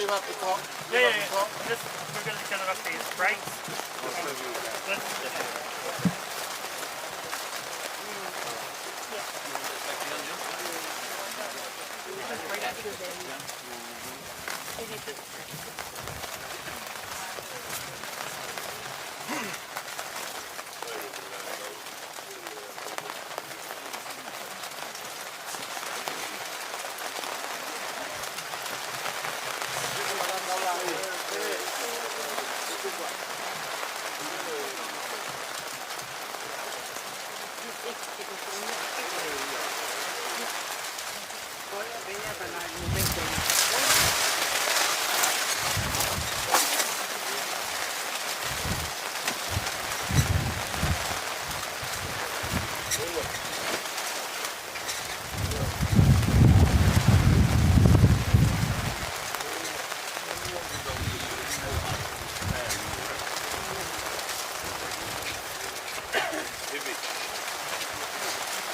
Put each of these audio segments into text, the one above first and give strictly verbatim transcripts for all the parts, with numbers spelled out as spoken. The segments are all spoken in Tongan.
You have to talk. You Yeah, have yeah, to yeah. talk. Just, we're gonna get it up to his brakes. Let's,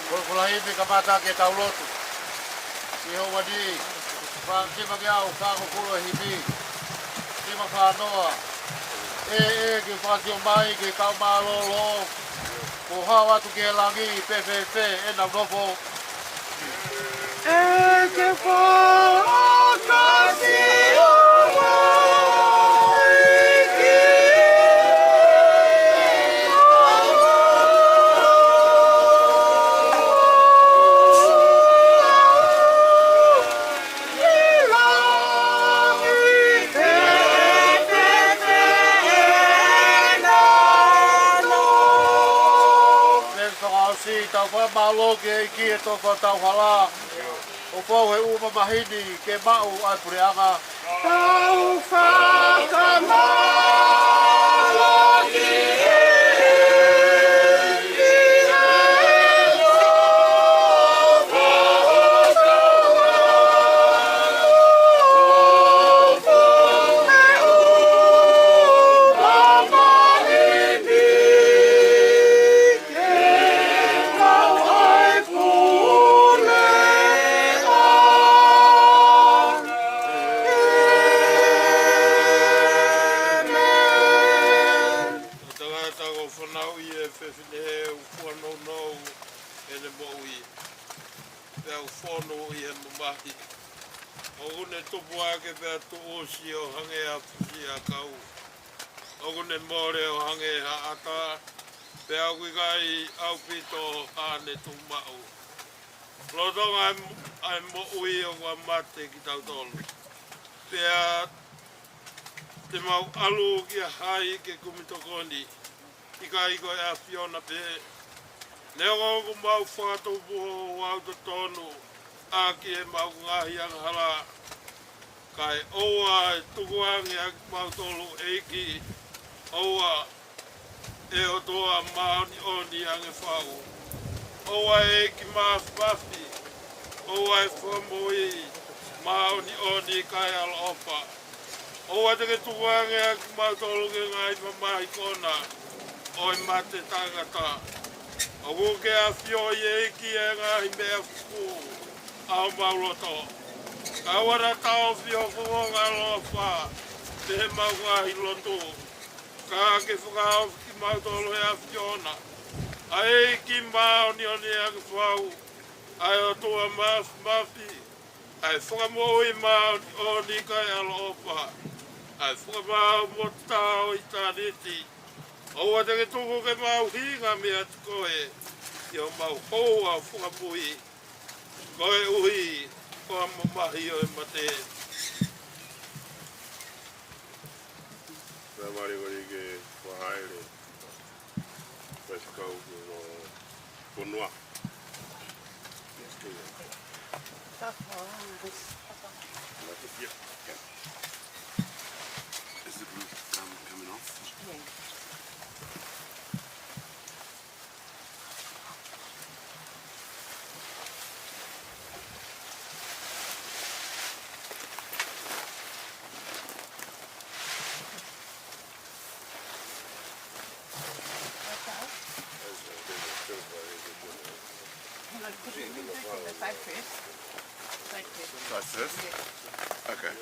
Ko e kula ivi kamata ke tau lotu. ʻI he ʻaho ni, fakaʻamu ke au, fakaʻamu kulo e hipi. Hipi fānoa. ʻE, ʻe, ke fakasio mai, ke kau mālōlō. Kuo hao atu ki he langi, pē, pē, pē, ʻenau nofo. ʻE ke fakasio mai ki Pea fakaʻosi, tau fakamālō ki he ʻEiki ʻi he tofa tau hala. ʻO fou he ʻū mamahi ni ke maʻu ʻa e puleʻanga. Tau fakamālō ki he ʻEiki ʻi he tofa tau hala. ʻO fou he ʻū mamahi ni ke maʻu ʻa e puleʻanga. ʻĒmeni. Ko e tangata kuo fanauʻi ʻe he fefine he ʻoku fuʻu nounou ʻene moʻui, pea ʻoku fonu ʻi he mamahi. ʻOku ne tupu hake pea tuʻusi ʻo hangē ha fusi ʻakau. ʻOku ne mole ʻo hangē ha ʻata, pea ʻoku ʻikai ʻaupito haʻane tuʻumaʻu. Lolotonga ʻa e mo-, ʻa e moʻui ʻoku mate kitautolu. Pea te mau ʻalu kia hai ke kumi tokoni, ʻikai ko e ʻAfiona pē. Neongo ʻoku mau fakatupu ouau totonu ʻaki ʻemau ngaahi angahala, kae ʻoua ʻe tukuange ʻa kimautolu ʻEiki, ʻoua ʻe ʻOtua māʻoniʻoni ange fau. ʻOua ʻe ʻEiki Māfimafi, ʻoua ʻe Fakamoʻui māʻoniʻoni kae ʻaloʻofa. ʻOua te ke tukuange ʻa kimautolu ki he ngaahi mamahi kona ʻo e mate taʻengata. ʻOku ke ʻafioʻi ʻEiki ʻa e ngaahi meʻa fufū ʻa homau loto. Kae ʻoua naʻa taʻofi ho fofonga ʻaloʻofa mei heʻemau ngaahi lotu. Ka ke fakahaofi kimautolu ʻe he ʻAfiona, ʻa e ʻEiki māʻoniʻoni ange fau, ʻa e ʻOtua Māfimafi, ʻa e Fakamoʻui māʻoniʻoni kae ʻaloʻofa, ʻa e Fakamaau mo e Tao ʻo ʻitāniti. ʻOua te ke tuku ke mau hinga meiate koe, ʻi hoʻomau houa ʻo fakamui, koeʻuhi ko e mamahi ʻo e mate. Pea mali wali ke ua haele. Pea kau ko no fonua. That's all. Like it, yeah. Is the glue, um, coming off? Yeah. Hang on, could you move that to the side first? Side first. Side first? Yeah. Okay.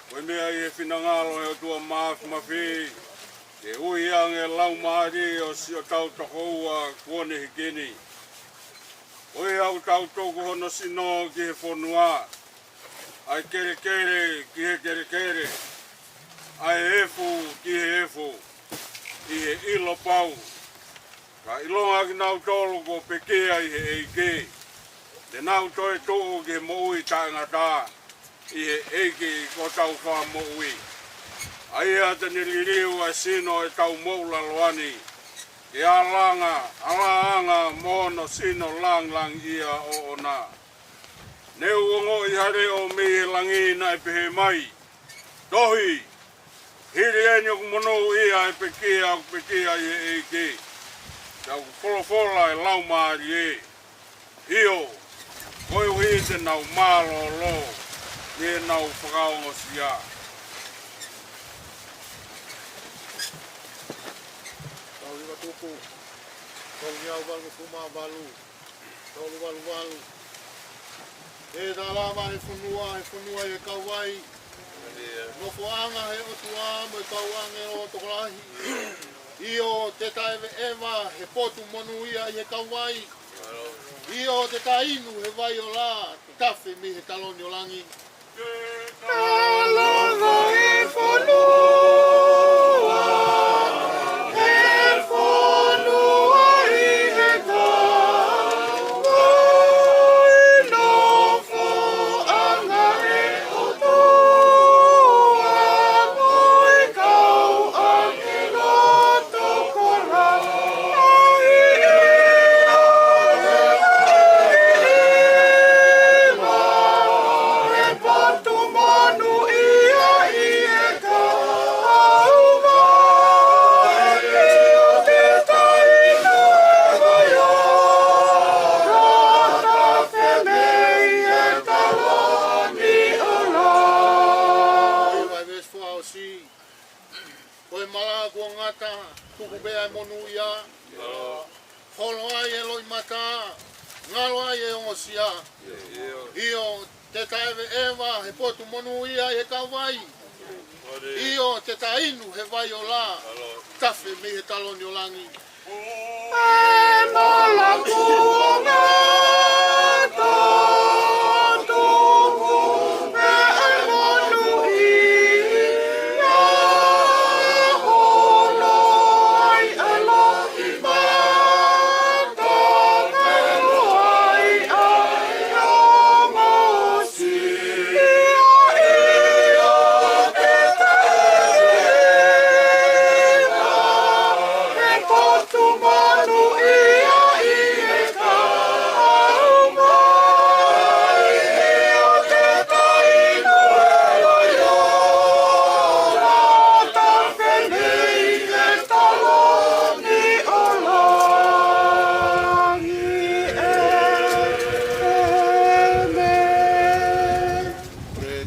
Ko e meʻa ʻi he finangalo ʻo e ʻOtua Māfimafi, ke ui ange e laumālie ʻo siʻotau tokoua kuo ne hiki ni. Ko ia ʻoku tau tuku hono sino ki he fonua, ʻa e kelekele ki he kelekele, ʻa e efu ki he efu, ʻi he ʻilo pau. Ka ʻilonga kinautolu kuo pekia ʻi he ʻEiki, te nau toe tuʻu ki he moʻui taʻengata ʻi he ʻEiki ko hotau Fakamoʻui. ʻA ia te ne liliu ʻa e sino ʻo ʻetau moʻulaloa ni, ke alanga, alanga mo hono sino langilangiʻia ʻoʻona. Ne u ongoʻi ha leʻo mei he langi naʻe pehē mai, Tohi, hili eni ʻoku monūʻia ʻa e pekia ʻoku pekia ʻi he ʻEiki, pea ʻoku folofola e Laumālie. ʻIo, koeʻuhi te nau mālōlō, ʻi heʻenau fakaongosia. Tau hiva tupu, tau hiva valu kuma valu. Tolu valu valu. ʻE tala mai he fonua, he fonua ʻi he kauvai. Nofoʻanga he ʻOtua mo e kau ʻāngelo tokolahi. ʻIo, te ta ʻeveʻeva he potu monūʻia ʻi he kauvai. ʻIo, te ta inu he vai ola, tafe mei he taloni ʻo langi. Talava he fonua, he fonua ʻi he kauvai. Tuku pē ʻa e monūʻia, holo ai e loʻimata, ngalo ai e ongosia. ʻIo, te ta ʻeveʻeva he potu monūʻia ʻi he kauvai. ʻIo, te ta inu he vai ola, tafe mei he taloni ʻo langi. E malakuonga totongi, e monūʻia holo ai e loʻimata, holo ai e ongosia.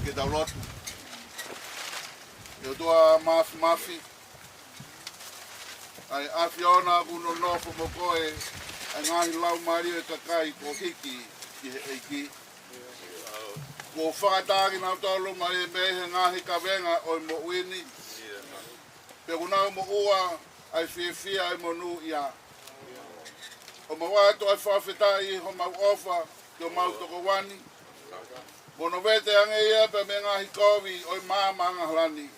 Ke tau lotu. ʻE ʻOtua Māfimafi, ʻa e ʻAfiona, kuo nonofo mo koe ʻa e ngaahi laumālie ʻo e kakai kuo hiki ki he ʻEiki. Kuo fakatātā kinautolu mai mei he ngaahi kavenga ʻo e moʻui ni, pea kuo nau moʻua ʻa e fiefia ʻo e monūʻia. ʻOku mau ʻoatu ʻa e fakafetaʻi homau ʻofa ki homau tokoua ni, mo hono vete ange ia pea mei he ngaahi kovi ʻo e maama angahala ni.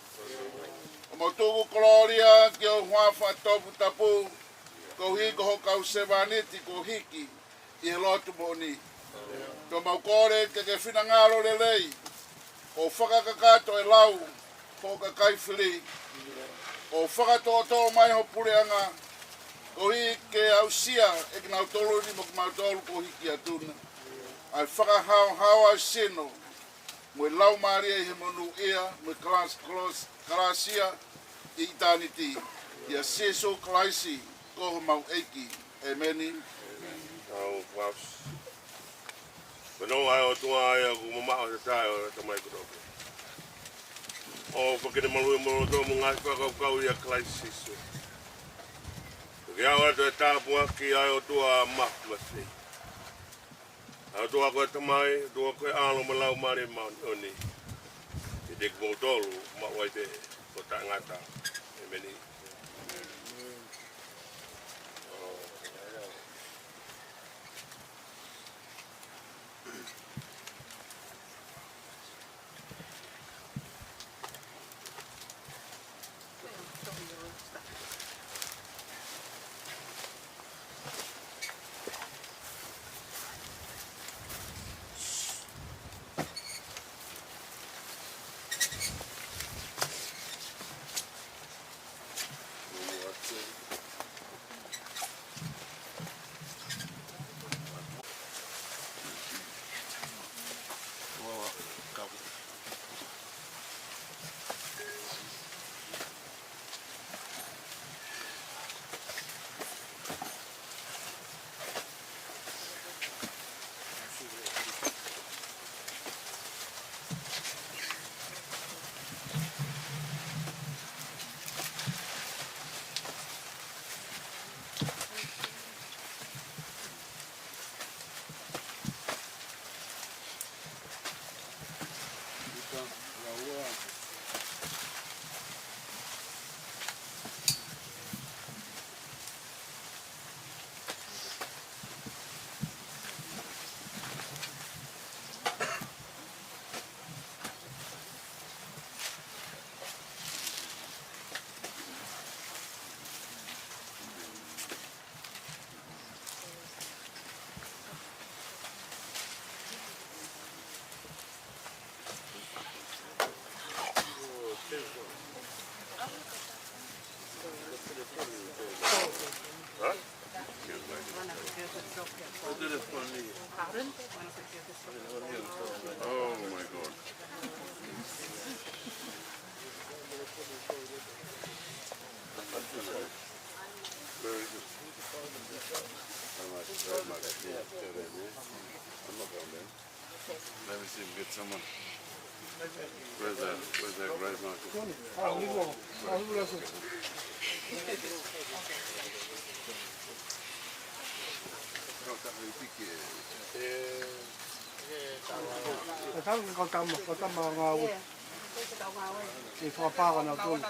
ʻOku mau tuku kolōlia ki ho huafa toputapu, koeʻuhi ko ho kau sevāniti kuo hiki ʻi he lotu moʻoni. Pea mau kole ke ke finangalo lelei ʻo fakakakato e lau ʻo ho kakai fili, ʻo fakatoʻotoʻo mai ho puleʻanga, koeʻuhi ke aʻusia ʻe kinautolu ni mo kimautolu kuo hiki atu na ʻa e fakahaohaoa ʻo e sino mo e laumālie ʻi he monūʻia mo e kalasi-, kalasi-, kalasia ʻi ʻitāniti. ʻIa Sīsū Kalaisi ko homau ʻEiki. ʻĒmeni. Tau fakaʻosi. Ko e ʻOtua ʻa ia ʻoku mamaʻo he taʻe ʻo e Tamai kotoa pē, ʻo fakakine maluʻi mo loto mo ngaahi fakakaukau ʻia Kalaisi Sīsū. Ke ʻoatu e tāpuaki ʻa e ʻOtua Māfimafi, ʻa e ʻOtua ko e Tamai, ʻOtua ko e ʻAlo mo e Laumālie Māʻoniʻoni, ke teke moutolu maʻu ai pē ʻo taʻengata. ʻĒmeni. Oh my God. Very good. Let me see if we get someone. Where's that? Where's that great market? Ko e tau ke kau tama, kau tama ngāue. Ke fakapāka na tonu.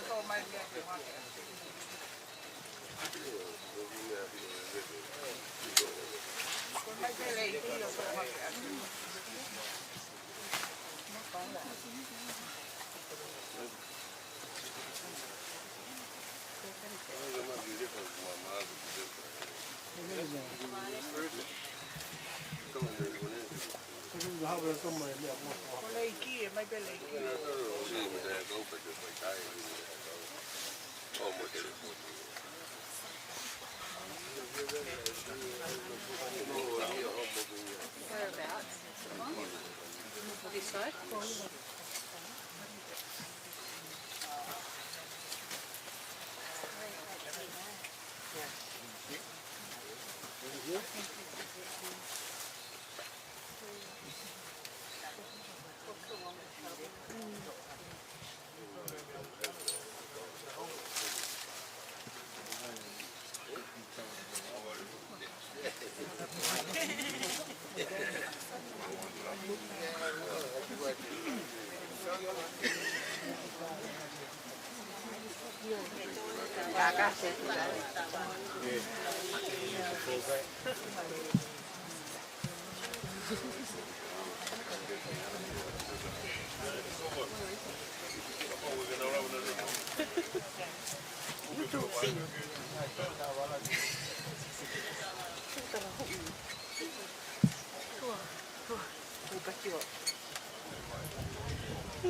Whereabouts? This side?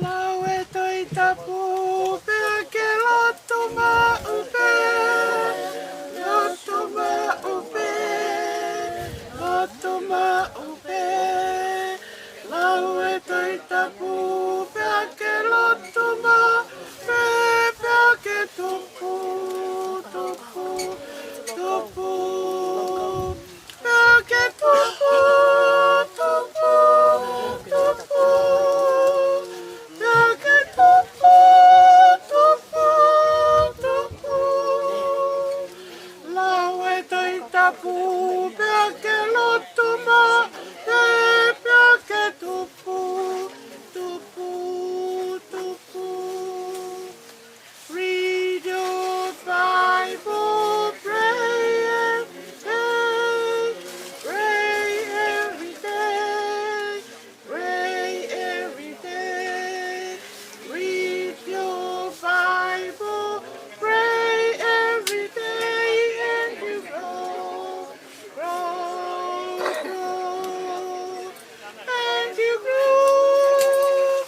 Lau e Tohi Tapu pea ke lotu maʻu pē, lotu maʻu pē, lotu maʻu pē. Lau e Tohi Tapu pea ke lotu maʻu pē, pea ke tupu, tupu, tupu. Pea ke tupu, tupu, tupu. Pea ke tupu, tupu, tupu. Lau e Tohi Tapu pea ke lotu maʻu pē, pea ke tupu, tupu, tupu. Read your Bible, pray every day, pray every day, pray every day. Read your Bible, pray every day, and you grow, grow, grow. And you grow,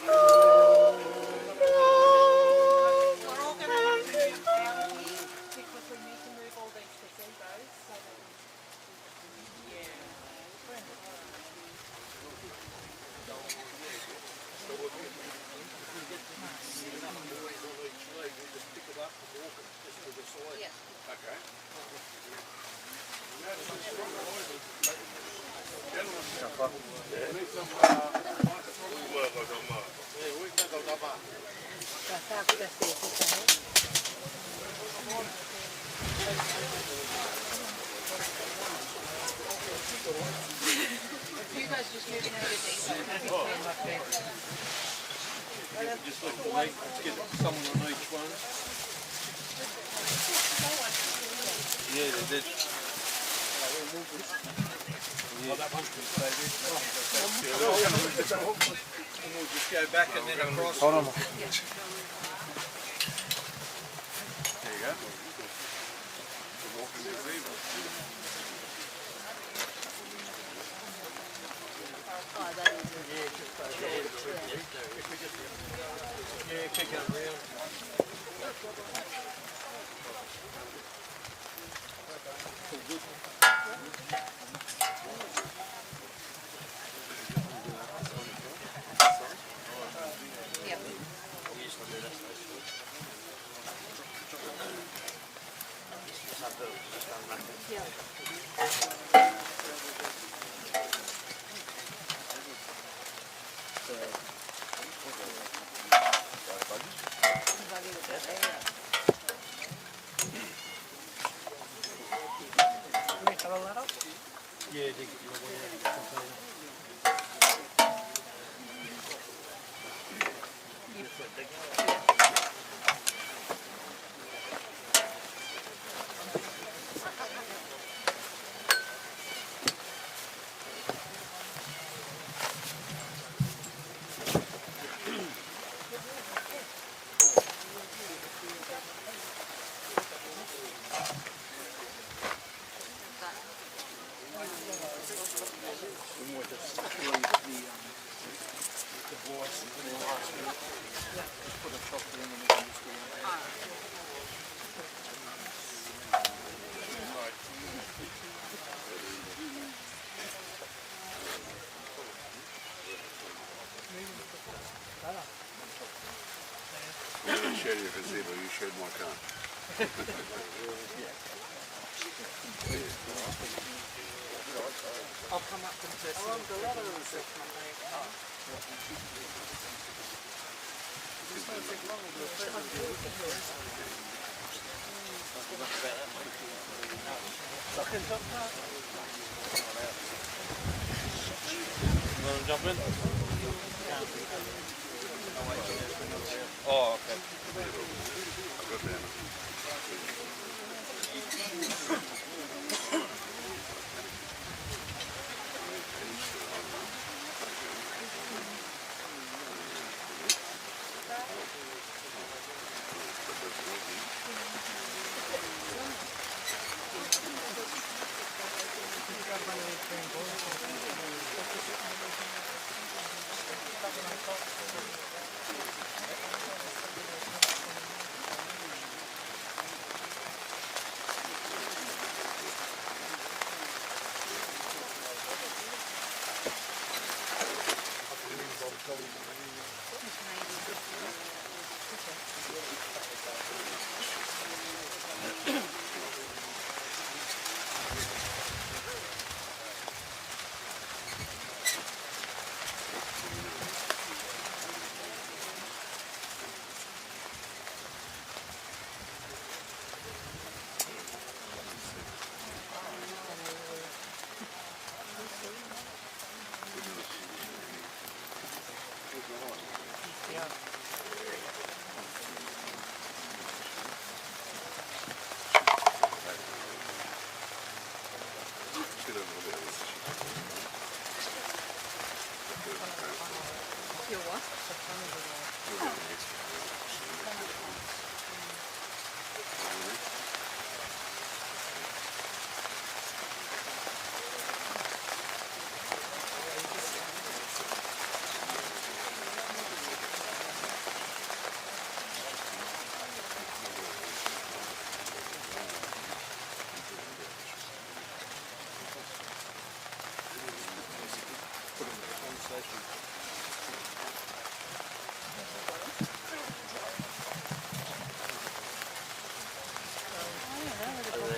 grow, grow, and you grow. Because we need to move all these gazebos so that we, yeah. Yeah. You guys just moving over there. Just look for me. Let's get someone on each one. Yeah, they did. Yeah. And we'll just go back and then across. Hold on. There you go. Share your gazebo, you shared my car. I'll come up and personally. Wanna jump in? Oh, okay.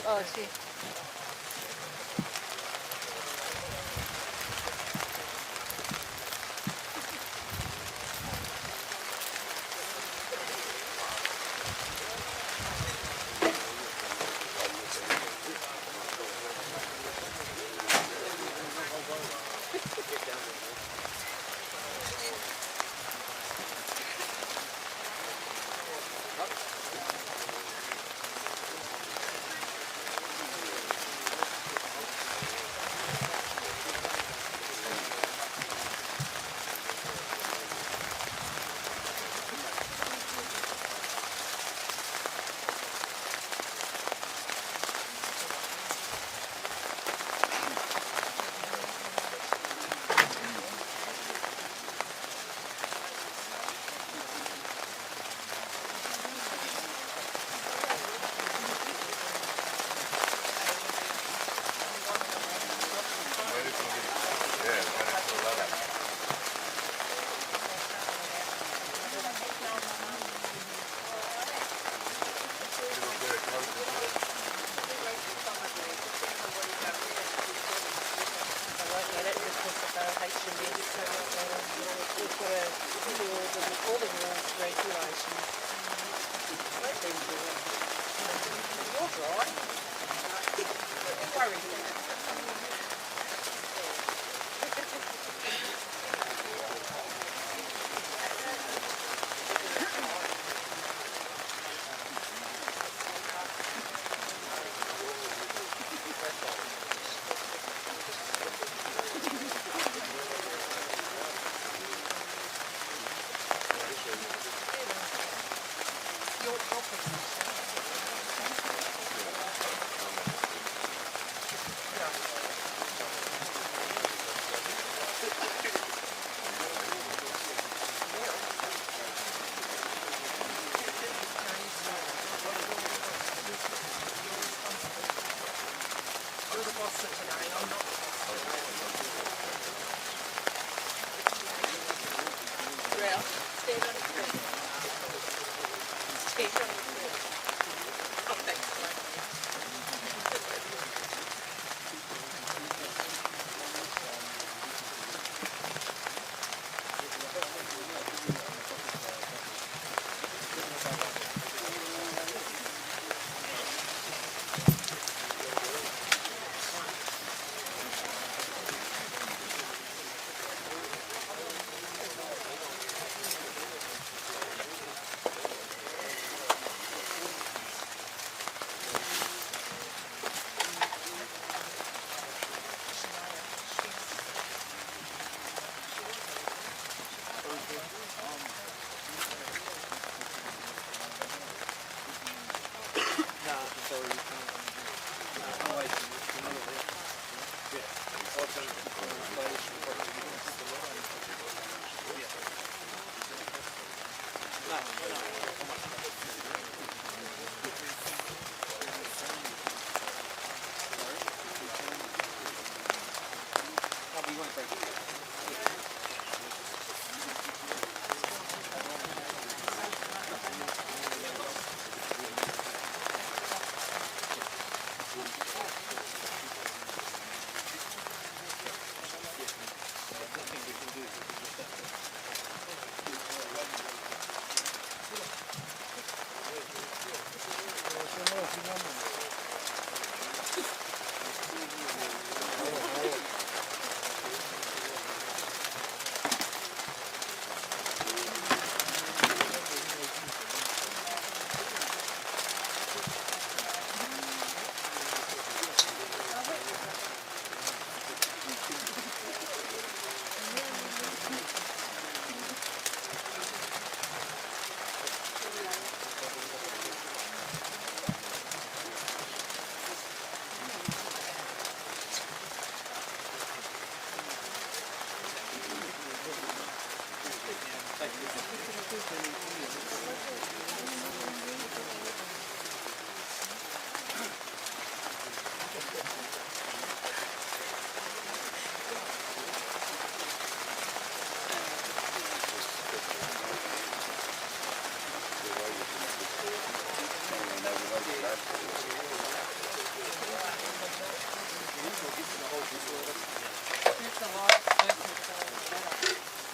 Oh, sí. You're the boss of tonight. I'm not the boss of tonight. Real. Stand on the screen.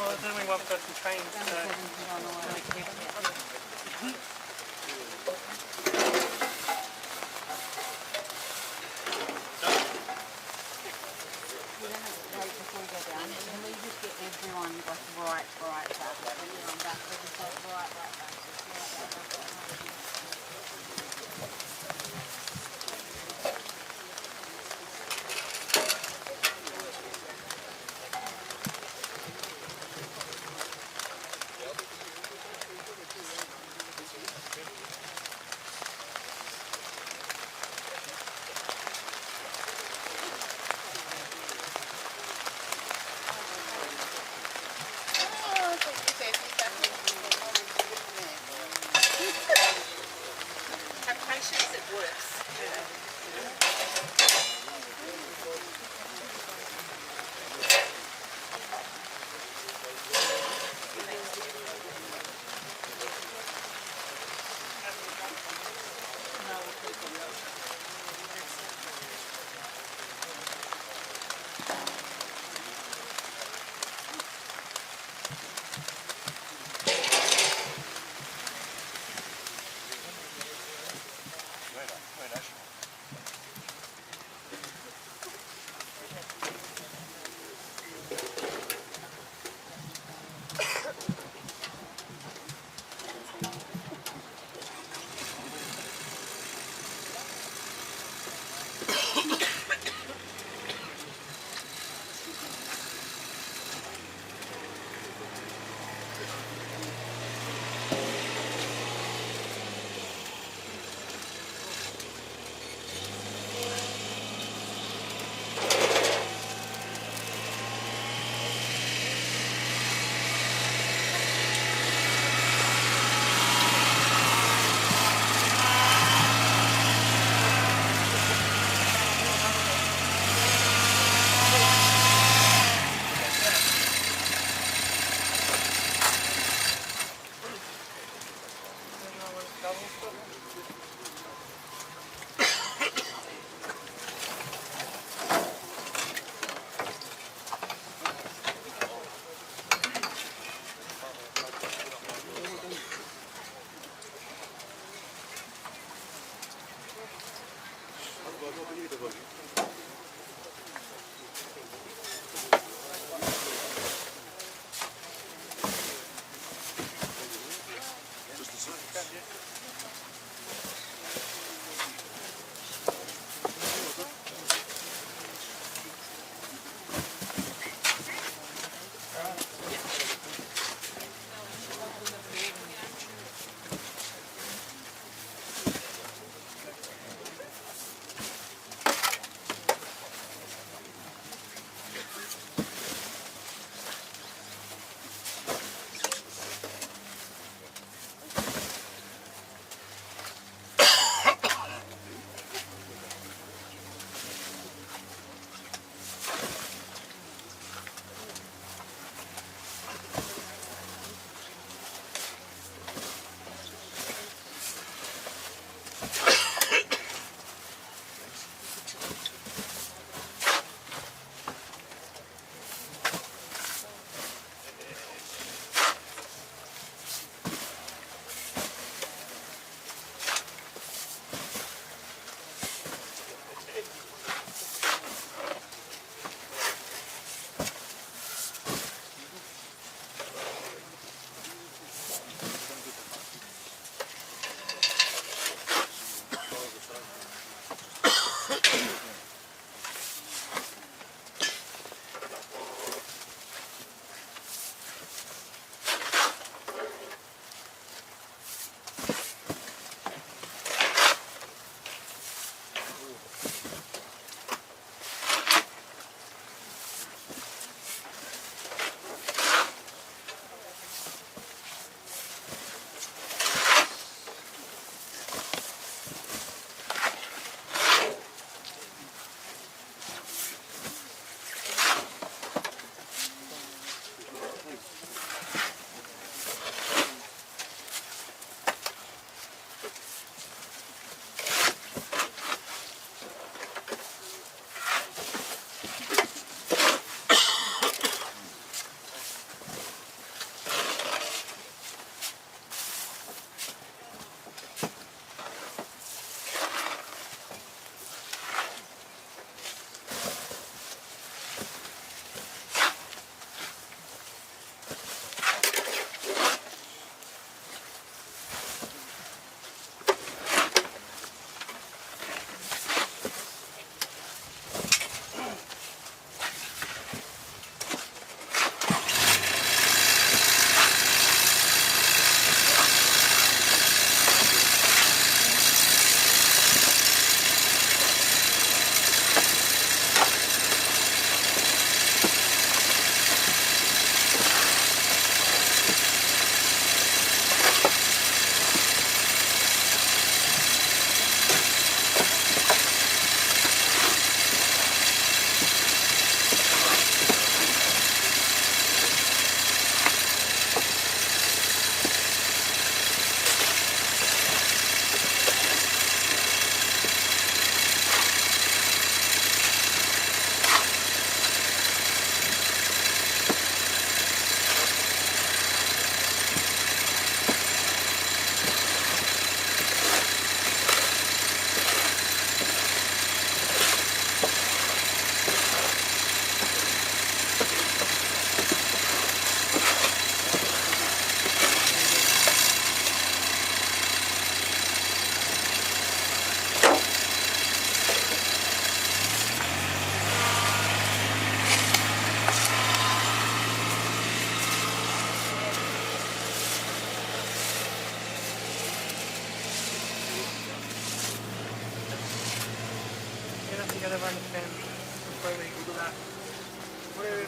Well, then we won't go to trains, so Right before we go down, can we just get everyone, like, right, right back? Everyone back to the front, right, right back. Just right, right back.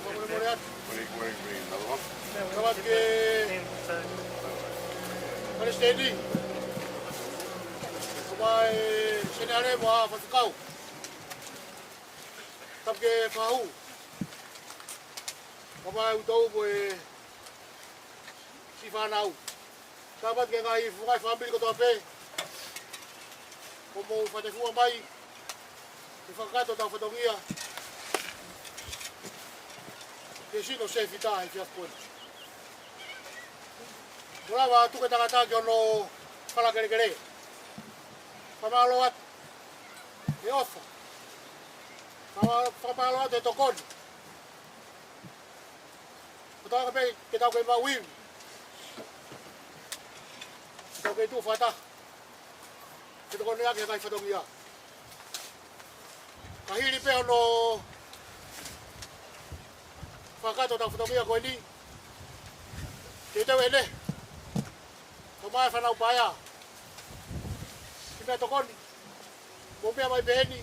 Fakamolemole atu. Tapu ki he Palesiteni. Kau mai Seniale mo e Faifekau. Tapu ki he Fahu. Kau mai Utau mo e siʻi fānau. Tapu atu ki he ngaahi fuʻu ngaahi fāmili kotoa pē. Kuo mou fakatefua mai ke fakakakato ʻetau fatongia. Ke sino se fita he efiafi ko eni. Mou lava tuku e tangata ki hono fala kelekele. Fakamālō atu he ʻofa. Faka-, fakamālō atu he tokoni. Ko e taha pē ke tau kei maʻu ivi. Ke tau kei tuʻu fakataha. Ke tokoni ʻaki e ngaahi fatongia. Ka hili pē hono fakakakato ʻetau fatongia ko eni. Ke tau ʻene. Kau mai e fānau paea. Kiʻi meʻatokoni. Mou meʻa mai pē heni.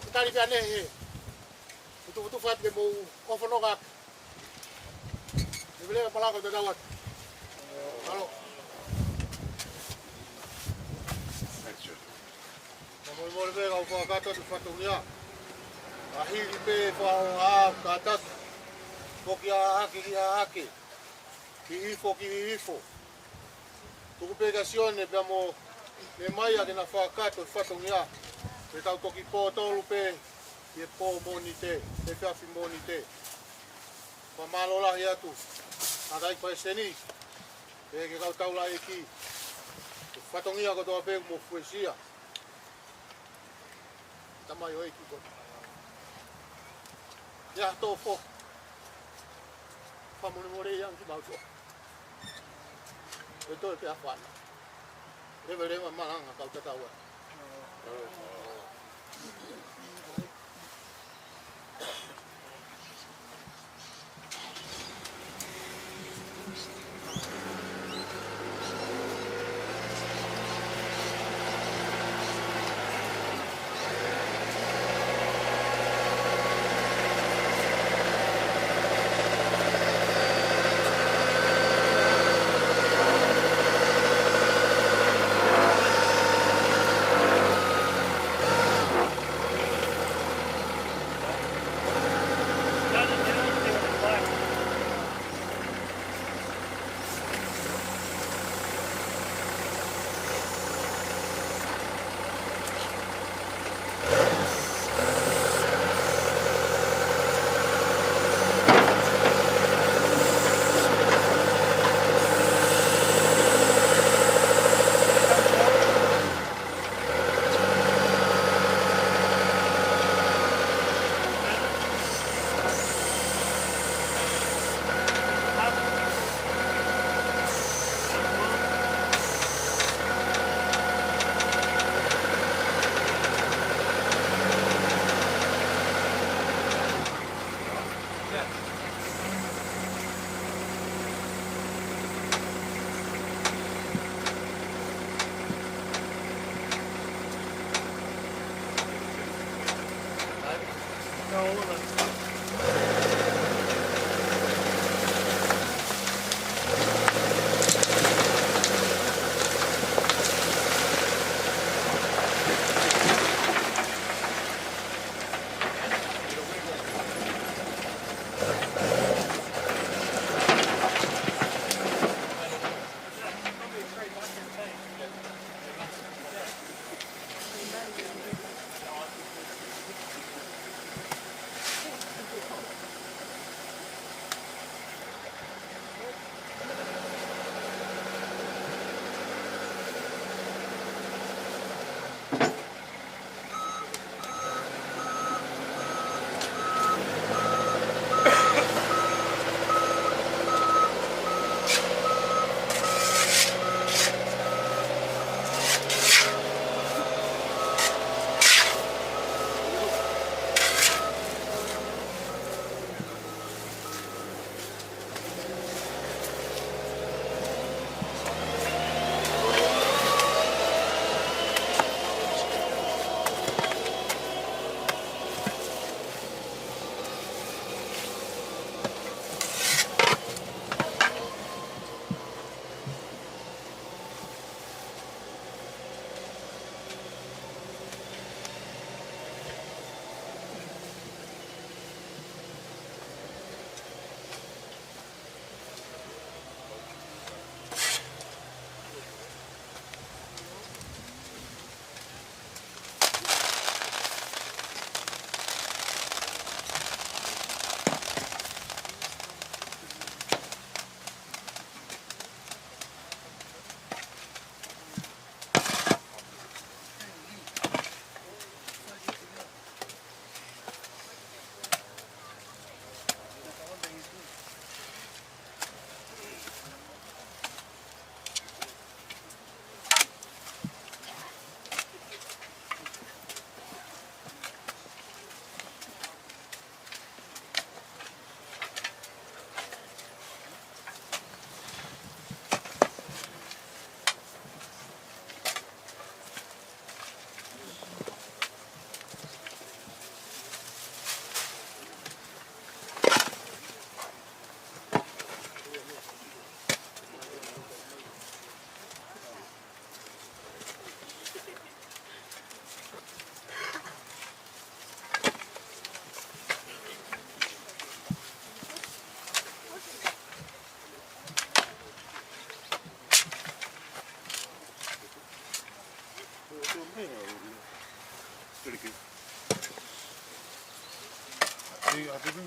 Ke tali pē ʻanai he. Tutufutufa atu ke mou ʻofa noa atu. Leveleva malanga ʻo tatau atu. Mālō. Fakamolemole pē kau fakakakato atu fatongia. Ka hili pē fakaʻohoa kātaki. Foki ʻa hake ki hake. Hihifo ki hihifo. Tuku pē kia Sione pea mo Nemaia ke na fakakakato e fatongia. Ke tau toki pō tolu pē ʻi he pō Mōnite, he efiafi Mōnite. Fakamālō lahi atu. Hakai Palesiteni. Pea ki he kau taulaʻeiki. Ko e fatongia kotoa pē kuo mou fuesia. Tamaioʻeiki ko ia. Tōfo. Fakamolemole ia ki mau tō. E toe pē ʻa fana. Leveleva malanga kau tatau atu.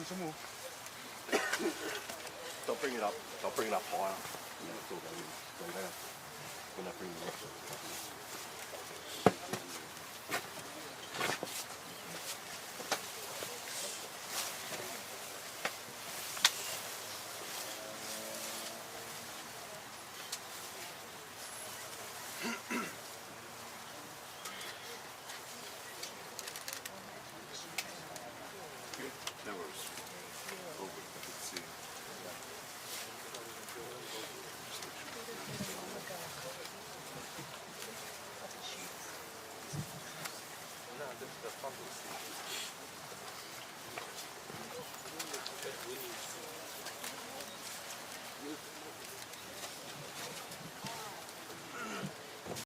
Don't bring it up. Don't bring it up higher. Yeah, it's all going in. Bring it down. When I bring it up. No worries. Over. I can see. No, the, the fungus is